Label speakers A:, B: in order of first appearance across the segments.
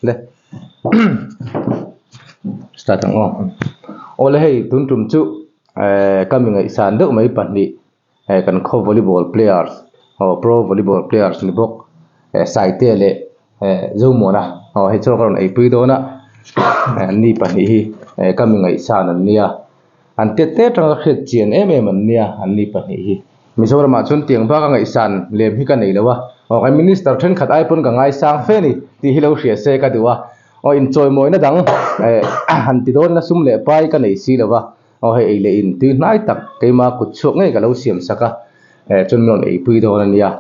A: Le start ang aw. Awle hei tun tum chu eh ka mi ngaihsan deuh mai pahnih eh kan khaw volleyball players aw pro volleyball players ni bawk eh Saite leh eh Zomuana aw hei chaw ka rawn eipui dawn a eh an ni pahnih hi eh ka mi ngaihsan an nia an tet te atanga hriat chian em em an nia an ni pahnih hi Mizoramah chuan tiang bak a ngaihsan lem hi ka nei lo a aw kan minister thenkhat ai pawn ka ngaisang fe a ni tih hi lo hria se ka duh a aw inchawimawina dang eh han ti dawn la sum leh pai ka nei si lo va. Aw hei ei leh in tui hnai tak keima kut chhuak ngei ka lo siam sak a, eh chuan min rawn eipui dawn a nia.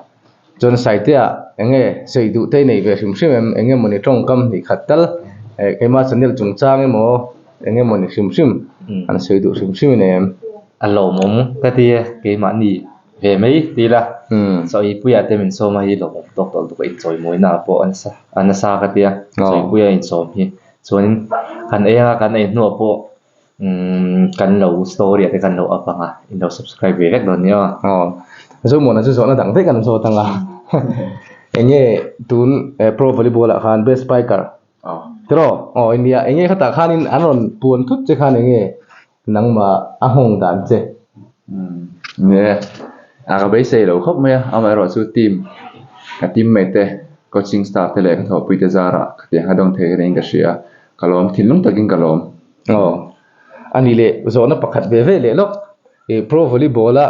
A: Chuan Saitea eng nge sei duh te i nei ve hrim hrim em? Eng nge mawni tawngkam hnih khat tal eh keima channel chungchang emaw eng nge mawni hrim hrim an sawi duh hrim hrim i nei em?
B: A lawmawm ka ti e, keimahni ve mai ti ila chaw eipuiah te min sawm a hi lawmawm tawk tawh lutuk a inchawimawina pawh a nasa a nasa ka ti a, chaw eipuia insawm hi chuanin kan ei anga kan ei hnuah pawh Umm kan lo story ah te kan lo up ang a, in lo subscribe ve vek dawn nia.
A: Aw, Zomuana chu zawhna dang daih kan zawt ang a. Eng nge tun pro volleyball ah khan best spiker tiraw? Aw nia, eng nge khatah khanin an rawn puan thut che khan eng nge nangmah a nghawng dan che?
C: Umm nia, a ka beisei lo khawp mai a, amaherawh chu team ka teammate te coaching staff te leh ka thawhpui te zarah khatiang kha dawng thei ka niin ka hria a, ka lawm thinlung takin ka lawm.
A: Aw, a ni leh zawhna pakhat ve ve leh lawk. Ih pro volleyball a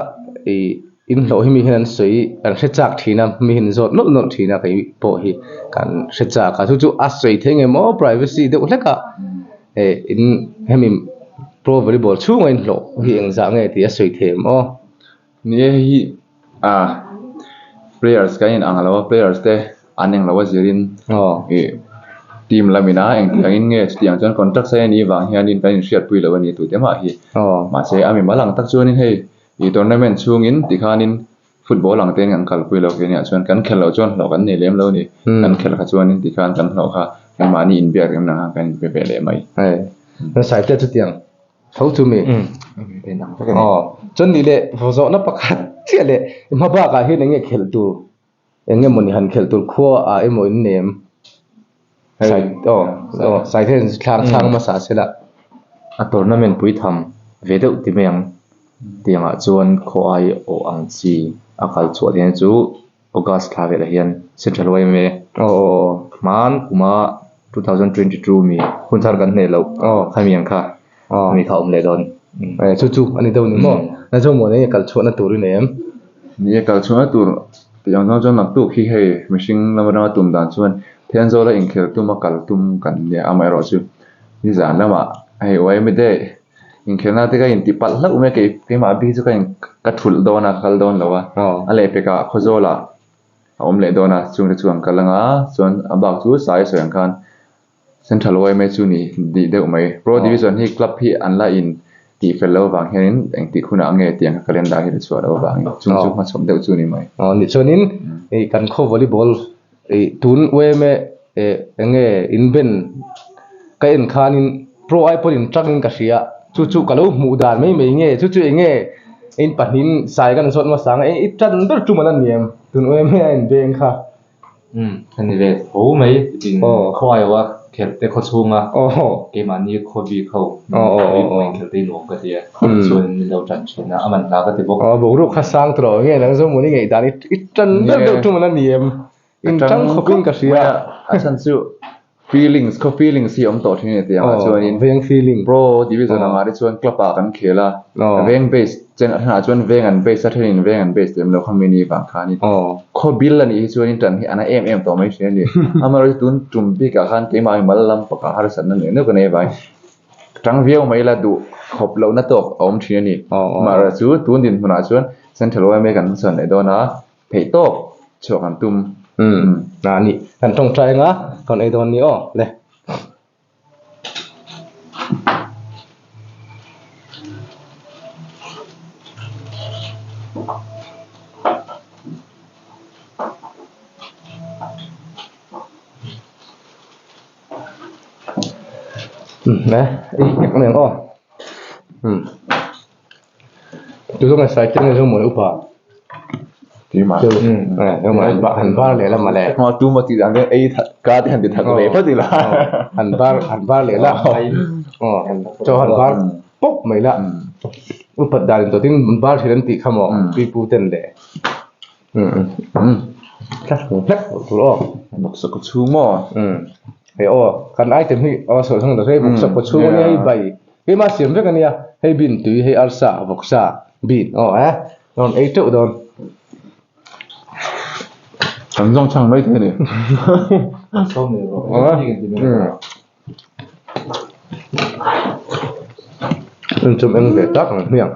A: ih inhlawh hi mi hian an sawi an hre chak thin a, mi hian zawt nawlh nawlh thin a kei pawh hi kan hre chak a. Chu chu a sawi thei nge maw privacy deuh hlek a eh in hemi pro volleyball chhunga inhlawh hi engzah nge tih a sawi thei em aw?
C: Ni e hei hi ah players kan in ang lo a players te an eng lo a zirin ih team lam ina engtiang in nge chutiang chuan contract sign anih vang hianin kan inhriatpui lo a ni tute mah hi mahse a mimal ang tak chuanin hei ih tournament chhungin tikhanin football ang te in kan kalpui lo ke nia chuan kan khelh loh chuan hlawh kan nei lem lo a ni kan khelh kha chuanin tikhan kan hlawh kha keimahni inbiak rem nang khan kan inpe ve leh mai.
A: Saite chutiang Tho chu mi? Aw, chuan nih leh zawhna pakhat chiah leh i hma bakah hian eng nge khelh tur, eng nge mawni han khelh tur khua ah emaw in nem? Sai aw aw sai hian thlang thlang hmasa se la.
B: A tournament pui tham ve deuh ti mai ang tiangah chuan khaw ai awh ang chi a kal chhuah theihna chu August thla velah hian Central YMA hman kuma 2022 mi hun thar kan hneh loh khami ang kha khami kha a awm leh dawn.
A: Chu chu a ni deuh ni maw? Na chu maw enge kal chhuahna tur i nei em?
C: Ni e, kal chhuahna tur tih ang zawng chuan naktuk hi hei mihring lam atanga tum dan chuan Thenzawl a inkhel tum a kal tum kan nia amaherawh chu nizan lamah hei YMA day Inkhelhna te ka inti palh hlauh mai a, kei keimah bik chu ka in ka thulh dawn a, ka kal dawn lo a, a lehpekah Khawzawlah a awm leh dawn a, chungte chu an kal ang a, chuan a bak chu sai sawi ang khan Central YMA chu ni dih deuh mai. Pro Division hi club hi an la in tih fel loh avang hianin engtik hunah nge tiang kha calendar hi la chhuah loh avangin chung chu hmachhawp deuh chu ni mai.
A: Aw ni chuanin ih kan khaw volleyball ih tun YMA eh eng nge inben ka en khanin pro ai pawhin in tangin ka hria chu chu ka lo hmuh dan mai mai nge chu chu eng nge in pahnih sai kan zawt hmasa ang e i tan ber tum an ani em tun awm em a in beng kha
B: umm a ni ve tho mai in khaw ai a khelh te khaw chhunga keimahni khaw bik ho in khelh te hi nuam ka ti a chuan min lo tan thin a a man hla ka ti bawk
A: aw boruak kha sang tawh nge nang zawng mawni ngaih dan i tan ber deuh tum an ani em In tang khawpin ka hria.
C: A chhan chu feelings khaw feelings hi a awm tawh thin a ni tih ang ah chuanin
A: veng feeling
C: pro division ang ah te chuan club ah kan khel a veng base chen a thenah chuan veng an base a thenin veng an base lem lo kha mini vang khanin khaw bil a nih hi chuanin tan hi a na em em tawh mai thin a ni. Amaherawhchu tun tum bik ah khan keimah mimal lam pakah harsatna neuh neuh ka nei avangin tang viau mai la duh khawp lohna tawk a awm thin a ni. Amaherawhchu tun dinhmunah chuan Central YMA kan hmachhawn leh dawn a. Theih tawp chhuak an tum.
A: Umm a ni kan tawngtai anga kan ei dawn ni aw le. Umm le ei nghek mai ang aw umm. Tuzawng a sai teng zawng mawi upa.
C: Keimah.
A: Chu han bar leh la mawle.
C: Ma tu ma tih dan te ei that ka te han ti that leh phawt ila.
A: Han bar han bar leh la. Chaw han bar pawp mai la. Upat dan in tawtin bar thin an tih kha maw pipu ten le. Thla hrung hlek loh tur aw.
C: Bawksa kaw chhung maw?
A: Hei aw kan item hi aw sawi thang ta hei bawksa kaw chhung ania hei bai keimah siam vek ania hei bin tui hei arsa vawksa bin aw eh. Rawn ei teuh dawn.
C: Kan zawng chhang mai thei a ni.
A: Inchawm eng ve tak ang hmiang.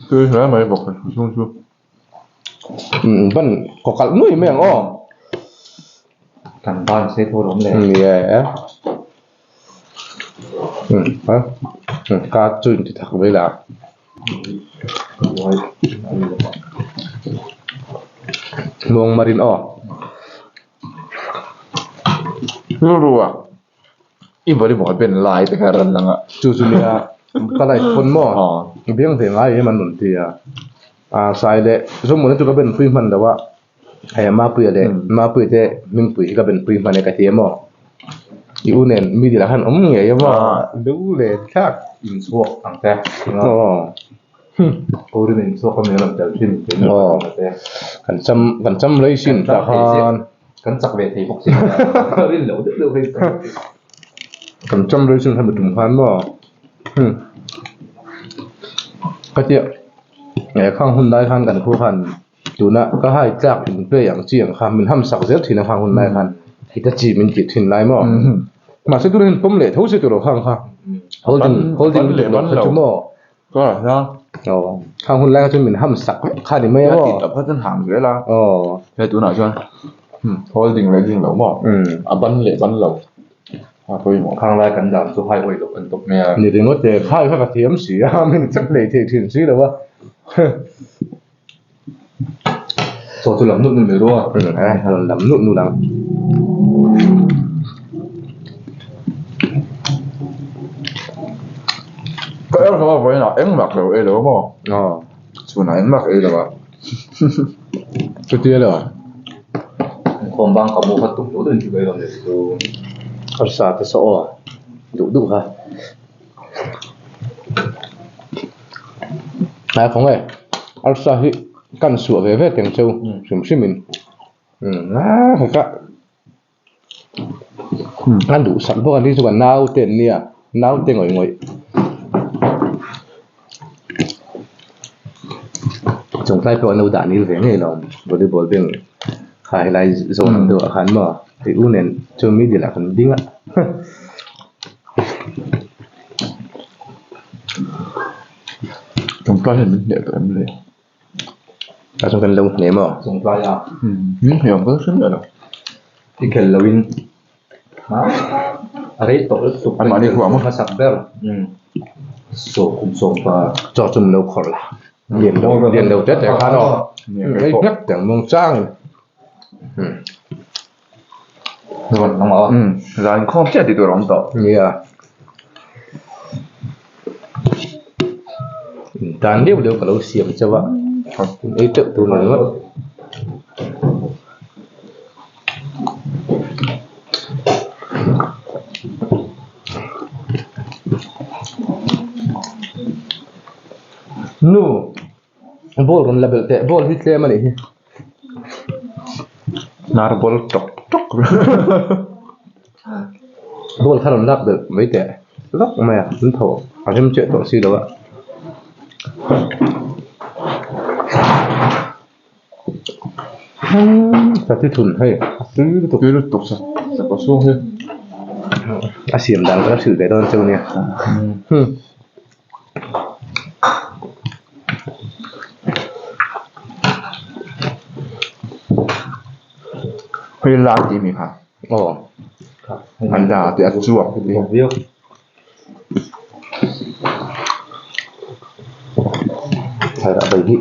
C: Tui hle mai bawk a chhung chu.
A: Ban kaw kalh nuai mai ang aw.
B: Kan ban se pawh a awm leh.
A: Ni e. Ka chu inti thak mai la. Muang marin aw.
C: Rilru ah i volleyball ben lai te kha ran lang a.
A: Chu chu nia ka life pawn maw biang ve ngai em an rawn ti a. Sai leh Zomuana chu ka ben pui hman lo a. Hei Mapuia leh Mapuia te Hmingpui hi ka ben pui hman e ka ti a maw. I u nen mi dil ah khan awm ngei a maw. Lu leh thlak.
B: Inchhuak ang te. Pawrin inchhuak a mi a rawn tel thin tih na
A: ang te. Kan cham kan cham rei sin tah khan.
B: Kan chak ve thei bawk si rin loh deuh deuh hei.
A: Kan cham rei sin hemi tum khan maw. Ka tia khang hun lai khan kan khu khan. Tuna ka hai tlak in play ang chi ang kha min ham sak zel thin a khang hun lai khan hita chi min tih thin lai maw mahse tuna in pawm leh tho se tur khang kha holding holding leh ban lo chu maw aw khang hun lai kha chu min ham sak vek kha ni mai a maw
C: tih tawp kha chuan ham zel a
A: aw
C: he tunah chuan holding leh ding lo maw a ban leh ban lo a pawimawh
B: khang lai kan dan chu hai awih loh an tawp mai a
A: ni ringawt e khai kha ka thiam si a min chak hlei thei thin si lo a.
B: Chaw chu lam nut nut mai ruah
A: a. A rawn lam nut nut ang.
C: Ka er hlawm a vawiinah engmah ka lo ei lo a maw?
A: Aw.
C: Chhunah engmah ka ei lo a.
A: Chutia lo.
B: Inkhawm bang ka mu kha tum duh duh in chu ka ei lo ni chu.
A: Arsa te saw aw duh duh kha. Ai khaw nge arsa hi kan suah ve ve teng cheu hrim hrim in heka a duh sak bawk a ni chu ka naute an nia naute ngawih ngawih chung tlai pawh an lo dah nil ve ngei lo volleyball beng kha helai zawn ang deuh ah khan maw hei u nen chu middle ah kan ding a.
C: Chawngtlai hian min hneh tawh em le?
A: A chu kan lo hneh maw?
B: Chawngtlai a.
C: Min hneh awm ka hre miah lo.
B: I khelh lo in a rei tawh lutuk
C: An mahni huam a.
B: Hmasak ber. Sawm kum sawm pa.
A: Chaw chu min lo khawrh la. Lian lo lian lo te te khan aw. Rei hnek teng mawng chang in.
B: Rawn hmang a.
C: Umm zan inkhawm chiah tih tur a awm tawh.
A: Nia. Dan deuh deuh ka lo siam chauh a. Ei teuh tur ni ringawt. Nu. Ball rawn la belh teh ball hi tlem a nih hi.
C: Hnar ball tawk tawk
A: Ball kha rawn lak belh mai teh lawk mai a an tho a rem chiah tawh si lo a. Ka ti thun hei a tui lutuk.
C: Tui lutuk sa sa chhung hi.
A: A siam dan ka la hrilh ve dawn cheu nia.
C: Hei la tih mi kha.
A: Aw.
C: An la tih a chuak tih.
A: Thai rah bai hi.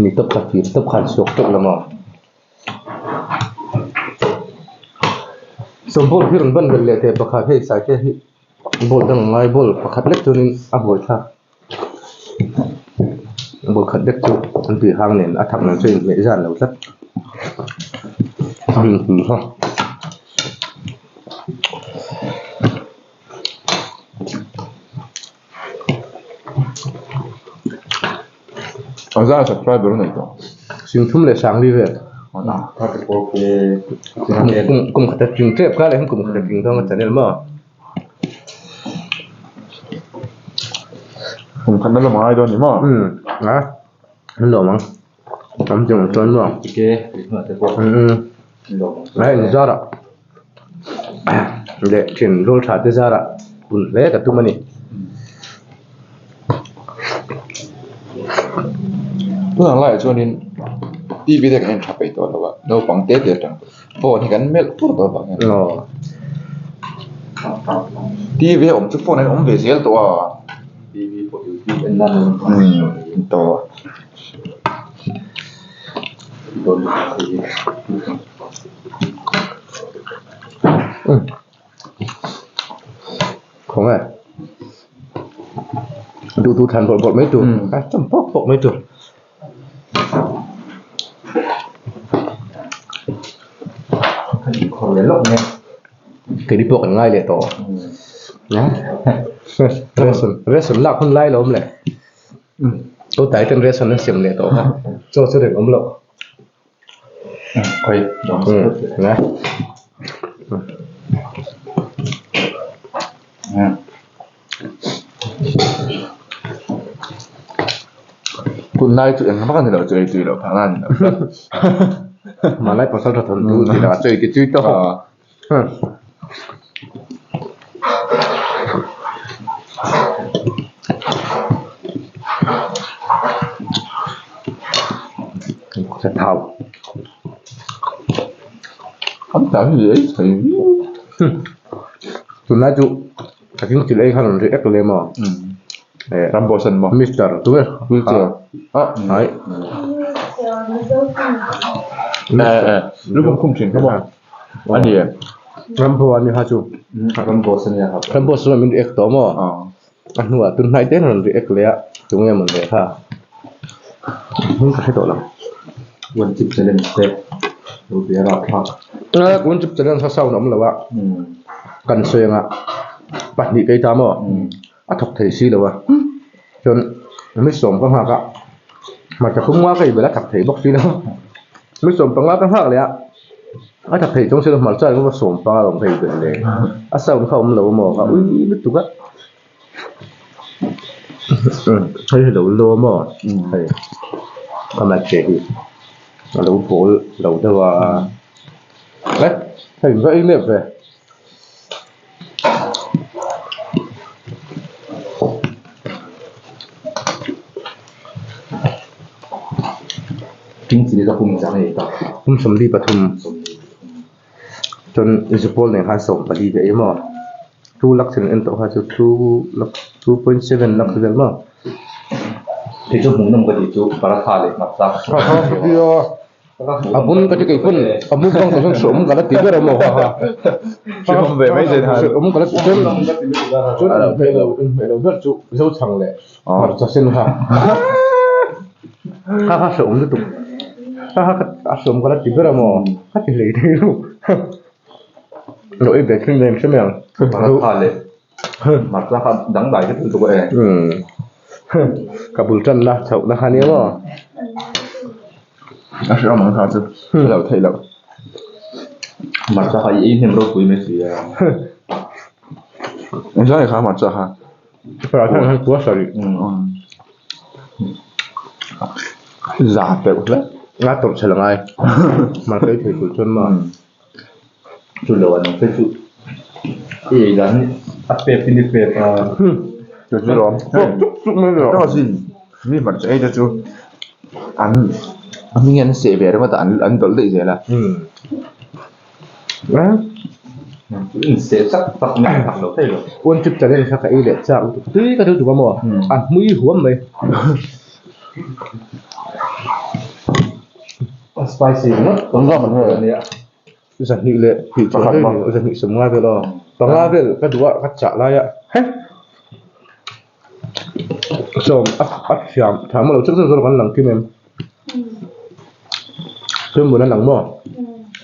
A: Mi tawp kha fir tawp khan suak tawp lo maw. Sawmbawl hi rawn ban belh leh teh pakhat hei Saite hi. Ball dang ngai ball pakhat lek chuanin a buaithlak ball khat lek chu an tui hang nen a thak nen chu a inhmeh zan lo tlat
C: A zai subscriber a nei tawh.
A: Singthum leh Sangli vel. Kum khat a tling tep kha leh kum khat a tling dawn a channel maw.
C: Kum khat na lawm a ngai dawn ni maw?
A: Umm a an lawm ang. An ti ang chuan maw. Umm a inzar ah leh thin rul tha te zar ah pun hle ka tum a ni.
C: Tunah laiah chuanin T V te kan en tha peih tawh lo a, naupang te te atang phone hi kan melh pur tawh avang hian T V a awm chu phone ah hian a awm ve zel tawh a. Umm tawh.
A: Khawnge duh duh thlan bawrh bawrh mai tur a chawm pawk pawk mai tur. Keini pawh kan ngai leh tawh ration ration lak hun lai lo awm leh to tai ten ration an siam leh tawh kha chaw chu reng awm loh.
C: Tunlai chu engmah ka ni lo chu ei tui loh phah nan ni lo tlat.
A: Hmanlai pasal tha thawn tu tih lakah chu ei ti tui tawk a. Thau.
C: An tah hi ei thei viau.
A: Tunlai chu a thing thil ei khan rawn ri ek lem a.
C: Rambo san maw?
A: Mister tu nge?
C: Wheelchair. Ah.
A: Hai.
C: Eh eh. Lukhum khum thin kha maw? A ni em?
A: Rambo a ni kha chu.
B: Rambo san nia kha.
A: Rambo san min ri ek tawh maw? A hnuah tunhnai te rawn ri ek leh a, tunge mawn ve kha? Hming ka hre tawh lo.
B: One chip challenge te lo ti a rapthlak.
A: One chip challenge kha sound a awm lo a, kan sawi anga pahnih ka i ta maw? A thawk thei si lo a, chuan mi sawm ka nghak a, hmarcha khum nga ka inbelh a thak thei bawk si lo, mi sawm panga ka nghak leh a, a thak thei chuang si lo hmarcha engemaw sawm panga a awm ka inbelh leh, a sound kha a awm lo amaw ka ui lutuk a, hei hi lo lo amaw hei ka mic che hi a lo bawl lo deuh a, hei va ei lep ve. Kum sawmli pathum chuan zupawl nen khan 14 ka ei maw 2 lakh in en tawh kha chu 2 lakh 2.7 lakh vel maw. A bun ka ti kei pawn a mukbang tawh hian hreawm ka la ti ber a maw ha ha
C: Hreawm ve mai zen han
A: hreawm ka la ti chuan chuan a inhmeh lo inhmeh lo ber chu Zochhang leh hmarcha sen kha kha kha hreawm lutuk kha kha a hreawm ka la ti ber a maw ka ti hlei thei lo lo ei ve thin reng hre mai ang
B: Paratha leh hmarcha kha dangdai vek lutuk e.
A: Ka bul tan na chhoh na kha nia maw.
C: A hreawm ang kha chu a loh theih loh.
B: Hmarcha kha i ei hnem ropui mai si a.
C: Engzai kha hmarcha kha.
A: Paratha khan kua sarih.
C: Za teuh hle.
A: Nga tawrh chhel a ngai. Hmarcha ei thei tur chuan maw.
B: Chu lo an awm phei chu i ei dan hi a pep in i pep a.
C: Chu chu lawm.
A: Chuk chuk mai ni
C: rawh. Mi hmarcha ei te chu an a hming an seh ve ringawt a an an dawlh daih zel a.
B: In seh tak tak mai a tak lo thei lo.
A: One chip challenge kha ka ei leh chak lutuk tui ka duh duh a maw a hmui huam mai.
B: A spicy ringawt
C: An zah man
A: Zahnih leh hnih chuan hei ni zahnih sawm ngai vel aw. Panga vel ka duh a ka chah lai a he sawm a a thiam thiam lo chiang chiang zawk an lang kim em hmun an lang maw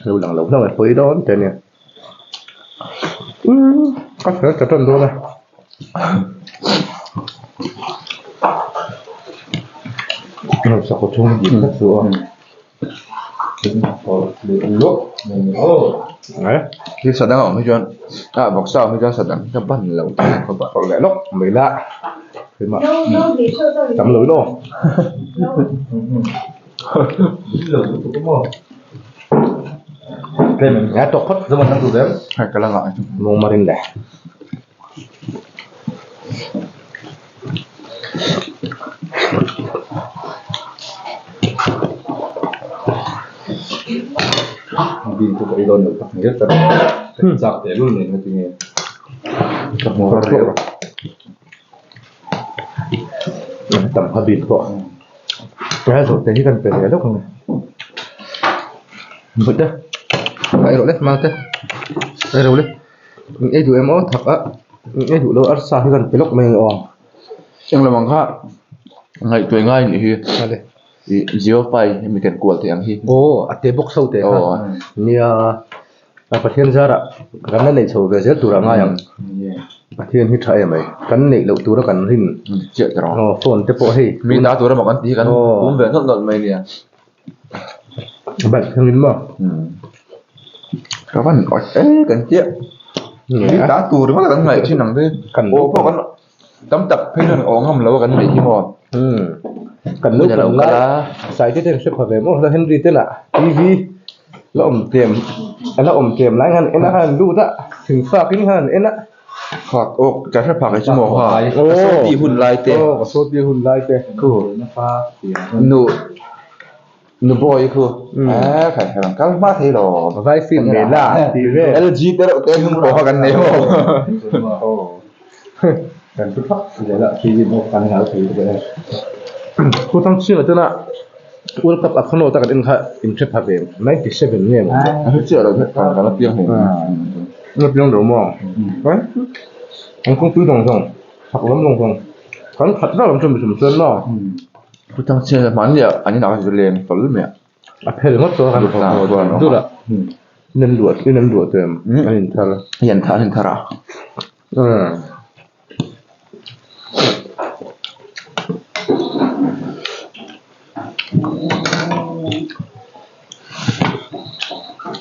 A: lo lang lo hlauh e pawi dawn te ania umm ka fel ta tan dawn a. Sakhaw chhung hi dik tlat chu a.
C: Thil sa dang a awm hi chuan ah vawksa a awm hi chuan sa dang hi ka ban lo
A: ka ban leh lawk mai la keimah tam lo ilo a tawk phawt
C: hei ka la ngah chu
A: mawng le. Bin chu ka ei dawn loh tak ngial ta chak teh lul nen heti nge ka hmu har riau tam kha bin pawh he zawh te hi kan pe ve lawk ang e te ei rawh le hma te ei rawh le. Ei duh em aw thak a ei duh lo arsa hi kan pe lawk mai ang aw.
C: Eng lam ang kha ngaihtuah ngai nih hi ih zio pai hemi kan kual theih ang hi.
A: Aw a te bawk so teh kha nia a Pathian zarah kan la neih chho ve zel tur a ngai ang Pathian hi tha em ai kan neih loh tura kan rin
C: chiah ta rawh
A: aw phone te pawh hei
C: mi ta tura maw kan tih hi kan pum ve nawlh nawlh mai nia.
A: Bike thleng in maw?
C: Ka van awt e kan tia. Mi ta tur ringawt kan ngaih thin ang te. Aw pawh kan tam tak phei chuan aw ngam lo a kan neih hi maw?
A: Kan lo kan lai sai te ten hre pha ve maw Henry te lah TV la awm tlem la awm tlem lai khan en a khan lut a thingfak in khan en a.
C: Phak awk ka hre phak hi chu maw ha ka saw hun lai te
A: aw ka saw hun lai te
C: khu nu nu boy khu eh khai khai kal hma thei lo
A: vai film me la ti ve
C: LG te reuh te hnung pawh kha kan nei maw
A: kan thu thak zel a TV pawh kan ngal thei te khu thang chhing atana World Cup a khawnaw tak an en kha in hre pha ve 97 nge maw
C: a hre chiah lo kan kan la piang hle
A: la piang lo maw an kawngpui zawng zawng chhak lam zawng zawng kan khat vak lam chu mi chum chuan maw
C: pu thang chhing hmanni ah an inah khan leng hlawl mai a
A: a phel ngawt chu kan dur a in an luah in an luah te an inthar
C: in an inthar a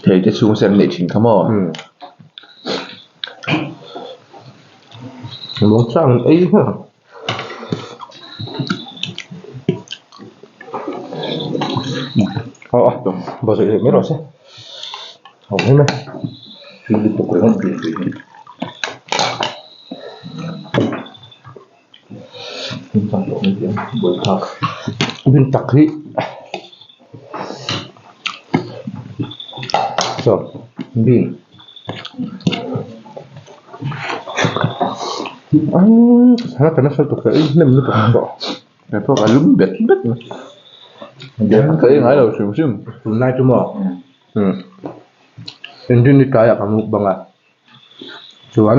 C: Thei te chhung sen neih thin kha maw?
A: Muangchang ei hmel ang. Aw a bawlhhlawh leh mai rawh se. Ho mai mai. Bin tak hi saw bin aaa ka nasa lutuk ta ei hnem lutuk tawh
C: he pawh ka lum bet bet mai ka ei ngai lo hrim hrim
A: tunlai chu maw engtin ni tlaiah ka mukbang a. Chuan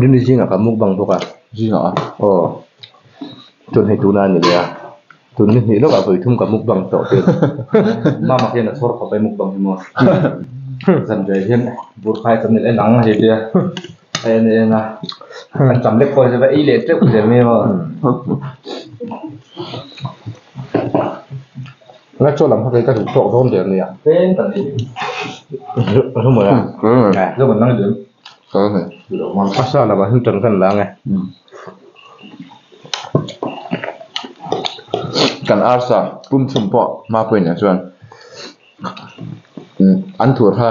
A: Rini zingah ka mukbang bawk a
C: zingah a
A: aw chuan hei tuna a ni leh a tun ni hnih lawkah vawi thum ka mukbang tawh te
B: mama hian a chhawr khawp a mukbang hi maw zan ve hian burkhai tam leh en ang hei tia a en en a an tam lek pawh hi ei leh teuh zel mai maw.
A: Nga chaw lam kha kei ka duh tawk dawn der nia.
B: Tlem kan ei.
A: Zo mawi a.
B: Zo kan nang deuh.
A: A sa lamah hian tan kan la ang e.
C: Kan arsa pum chhum pawh hma pawhin ah chuan an thur kha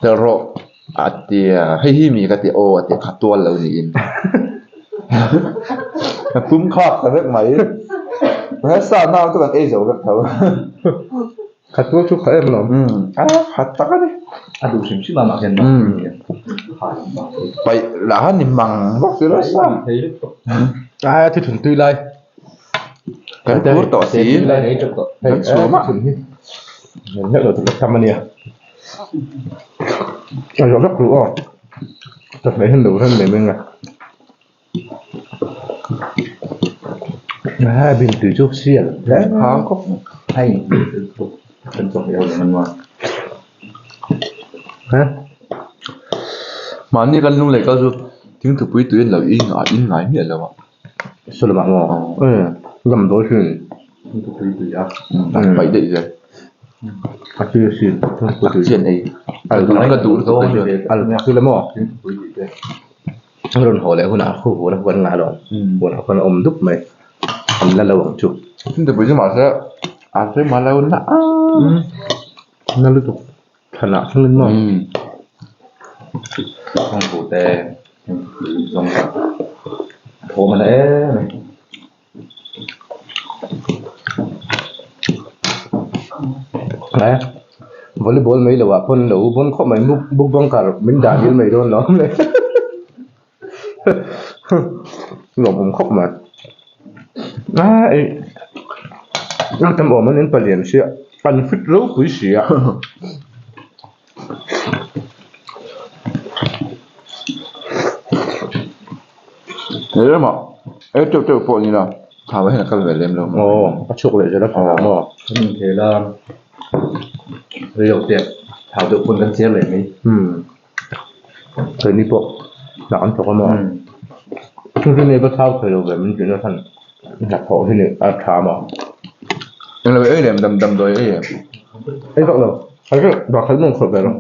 C: tel rawh a ti a hei hi mi ka ti aw a ti a kha tual lo niin a pum khak ta vek mai he sa nau chu kan ei zo vek tho
A: kha tual chu kha em lo
C: a kha tak a ni
B: a duh hrim hrim a mah hian
C: paih lah kha ni mang bawk si lo sa
A: a thi thun tui lai
C: kan tur tawh si kan chhum a
A: hei lo chu ka tham a nia. A zawh vek duh aw. Chawhmeh hian lo rem mai mai ang a. A bin tui chu sial hle
C: hang khawp mai.
B: Hei kan chawhmeh ho nen an nuam.
A: Ha?
C: Mahni kan lung leh kal chu thingthupui tui an lo in in ngai miah lo a.
A: Saw lamah maw? Umm damdawi hrin.
B: Thingthupui tui a.
C: A paih daih zel.
A: A tui asin.
C: Tak chian ei.
A: Al
C: Ka duh lutuk te chuan.
A: Al thak ila maw?
B: Thingthupui tui te.
A: A rawn haw leh hunah khu huan a huan ngai lo ang. Huan ah khuan a awm dup mai. An la lo ang chu.
C: Thingthupui chu mahse a rem a lo na a.
A: Na lutuk. Thlanah thlengin maw?
B: Thawngpu te thingthupui zawng tak a thawm a na em em.
A: He volleyball mai loh ah pawn lo bawn khawp mai mukbang kar min dah dil mai dawn lo awm le lawmawm khawp mai a ih a tam awm an in palian sia an fit ropui si a.
C: He ramah ei teuh teuh pawh ni la thau hian a kal ve lem lo maw?
A: Aw a chhuak leh zel a thau maw?
B: Kan inkhel a rei lo te thau deuh pawn kan cher leh mai.
A: Umm keini pawh hna kan thawk a maw? Chu chu nei va thau thei lo ve min tih na chhan hnathawh hi a tha maw?
C: Englo ei lem dam damdawi ei em?
A: Ei vak lo khat deuh dah khat mawng khawih ve lo.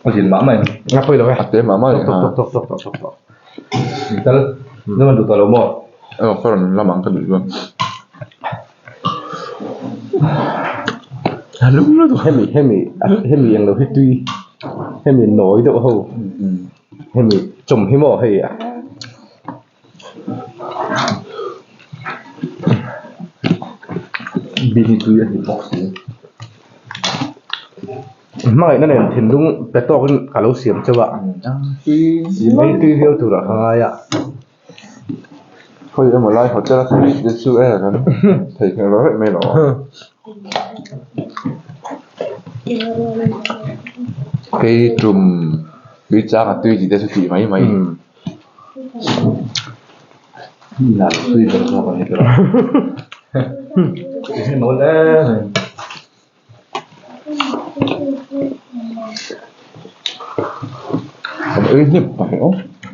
B: A zin mah mai
A: a pawi lo e
C: a te mah mah
A: tok tok tok tok tok tok tok
B: tal nang an duh tawh lo maw
C: aw ka rawn lam ang ka duh chuan
A: hemi hemi hemi englo hi tui hemi nawi deuh ho hemi chawm hi maw hei
B: Bini tui a ni bawk si.
A: Hmangaihna nen thinlung pe tawkin ka lo siam chauh a, ei tui viau turah ka ngai a.
C: Khawi emaw lai hotel a tui te chu e kan theihnghilh lo reuh mai lo ang. Kei tum tui chang a tui tih te chu tih mai mai.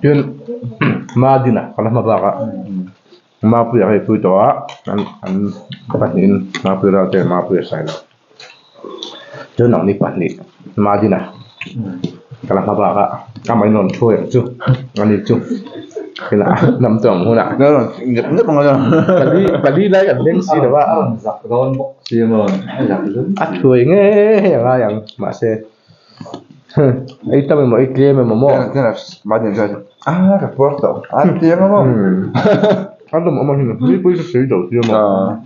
A: Tin Madina ka la hma bak a Mapuia hei pui tawh a an an pahnihin Mapuia ral te Mapuia sai lo chuan nangni pahnih Madina ka la hma bak a amah in rawn thuai ang chu ani chu inah hnam tawng hunah pali pali lai kan leng si lo a a thuai ngei a ngai ang mahse ei tam emaw ei tlem emaw maw a lawm awm a hnim mipui chu sawi lo sia maw.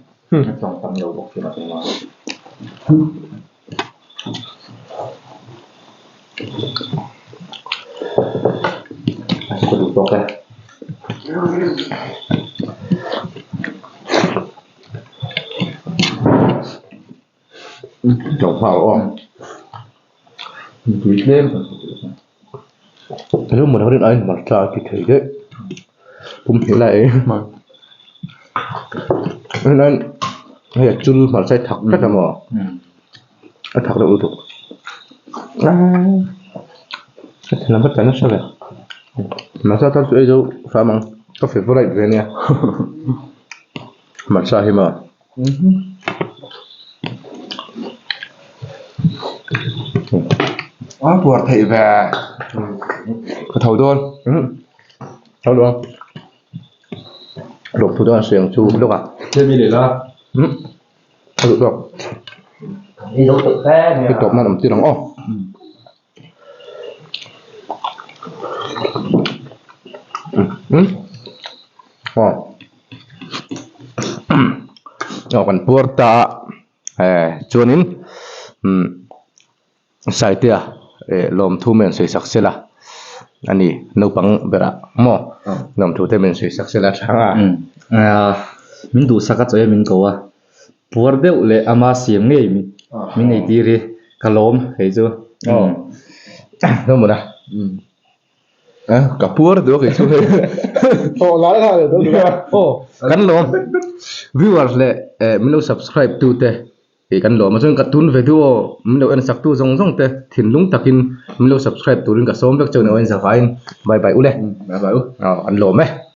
A: Lo nghal aw. Rilru rin aiin hmarcha a ti thei daih. Pum hnih lai ei hman hei a chul hmarcha hi thak tlat a maw a thak deuh lutuk a thlen vat tlan nasa ve hmarcha tan chu ei zo hram ang ka favourite ve ania hmarcha hi maw.
C: A puar theih ve ka tho dawn
A: tho dawn lawm thu dawn siam chu lawk a a duh tawk i tawp nan awm tir ang aw. Aw kan puar ta a eh chuanin umm Saitea eh lawmthu mai an sawi sak sela. Ani naupang berah maw lawmthu te min sawi sak sela tha ang a.
B: Min duhsak a chawi a min ko a, puar deuh leh ama siam ngei min nei tir hi ka lawm hei chu.
A: Aw Lawmuna.
C: Ka puar duak i chu hei.
A: Aw lai lai leh dawn aw kan lawm viewers leh min lo subscribe tu te Tih kan lawm a chuan ka tun ve duh aw, min lo en sak tu zawng zawng te thinlung takin min lo subscribe turin ka sawm vek chuan aw in zavaiin bye bye u le.
C: Bye bye u.
A: Aw an lawm e.